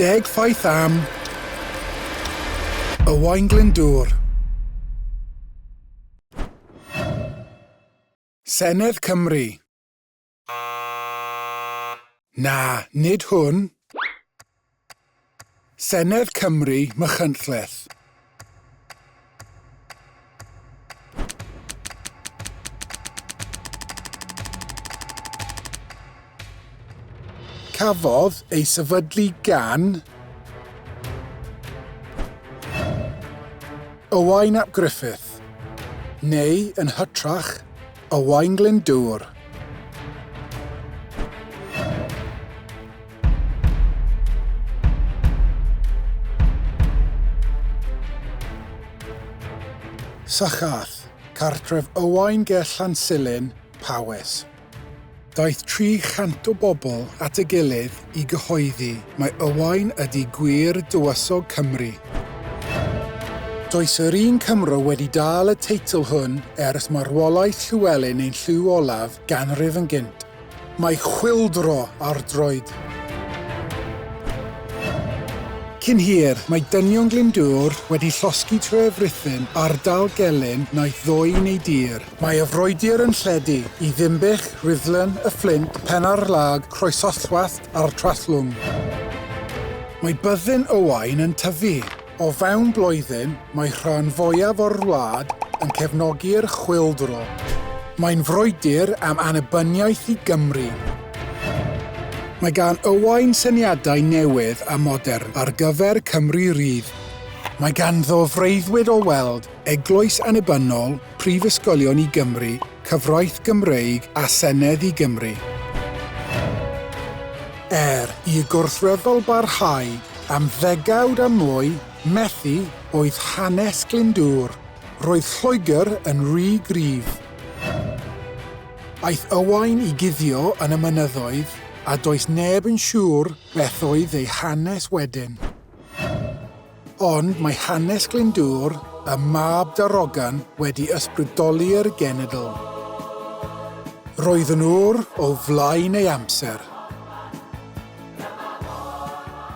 Deg ffaith am Owain Glyndŵr. Senedd Cymru. Na, nid hwn. Senedd Cymru, Machynlleth. Cafodd ei sefydlu gan Owain ap Griffith, neu yn hytrach, Owain Glyndŵr. Sycharth, cartref Owain ger Llansilin, Powys. Daeth 300 o bobl at ei gilydd i gyhoeddi mai Owain ydy gwir Dywysog Cymru. Does yr un Cymro wedi dal y teitl hwn ers marwolaeth Llywelyn ein Llyw Olaf ganrif yn gynt. Mae chwyldro ar droed. Cyn hir, mae dynion Glyndŵr wedi llosgi tref Rhuthun, ardal gelyn wnaeth ddwyn ei dir. Mae y frwydr yn lledu i Ddinbych, Rhuddlan, y Fflint, Penarlâg, Croesoswallt a'r Trallwng. Mae byddin Owain yn tyfu. O fewn blwyddyn, mae rhan fwyaf o'r wlad yn cefnogi'r chwyldro. Mae'n frwydr am annibyniaeth i Gymru. Mae gan Owain syniadau newydd a modern ar gyfer Cymru rydd. Mae ganddo freuddwyd o weld eglwys annibynnol, prifysgolion i Gymru, cyfraith Gymreig a Senedd i Gymru. Er i'r gwrthryfel barhau am ddegawd a mwy, methu oedd hanes Glyndŵr. Roedd Lloegr yn rhy gryf. Aeth Owain i guddio yn y mynyddoedd a does neb yn siŵr beth oedd ei hanes wedyn. Ond mae hanes Glyndŵr, y mab darogan, wedi ysbrydoli'r genedl. Roedd yn ŵr o flaen ei amser.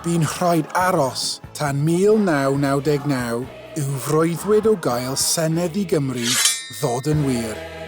Bu'n rhaid aros tan 1999 i'w freuddwyd o gael Senedd i Gymru ddod yn wir.